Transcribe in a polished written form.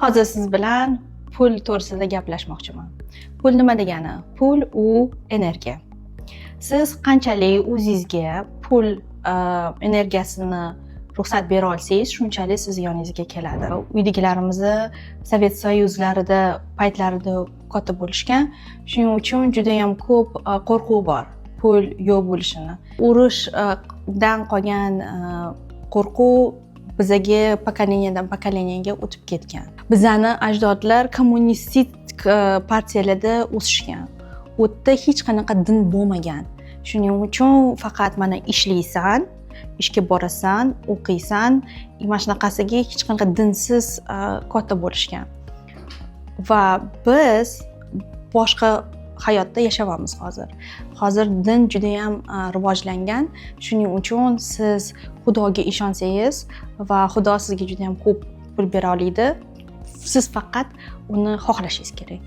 Hozir siz bilan pul to'g'risida gaplashmoqchiman. Pul nima degani? Pul u energiya. Siz qanchalik o'zingizga pul energiyasini ruxsat bera olsangiz, shunchalik sizni yoningizga keladi. Uydagilarimizni Sovet Soyuzlarida paytlarida katta bo'lishgan. Shuning uchun juda ham ko'p qo'rquv bor pul yo'q bo'lishini. Urushdan qolgan qo'rquv bizaga поколения dan поколения ga o'tib ketgan. Bizani ajdodlar kommunistik partiyalarda o'sishgan. U yerda hech qanaqa din bo'lmagan. Shuning uchun faqat mana ishlaysan, ishga borasan, o'qiysan, mana shunaqasiga hech qanaqa dinsiz katta bo'lishgan. Va biz boshqa hayotda yashayapmiz hozir. Hozir din judayam rivojlangan. Shuning uchun siz Xudoga ishonsangiz va Xudo sizga judayam ko'p pul bera oladi. Siz faqat uni xohlashingiz kerak.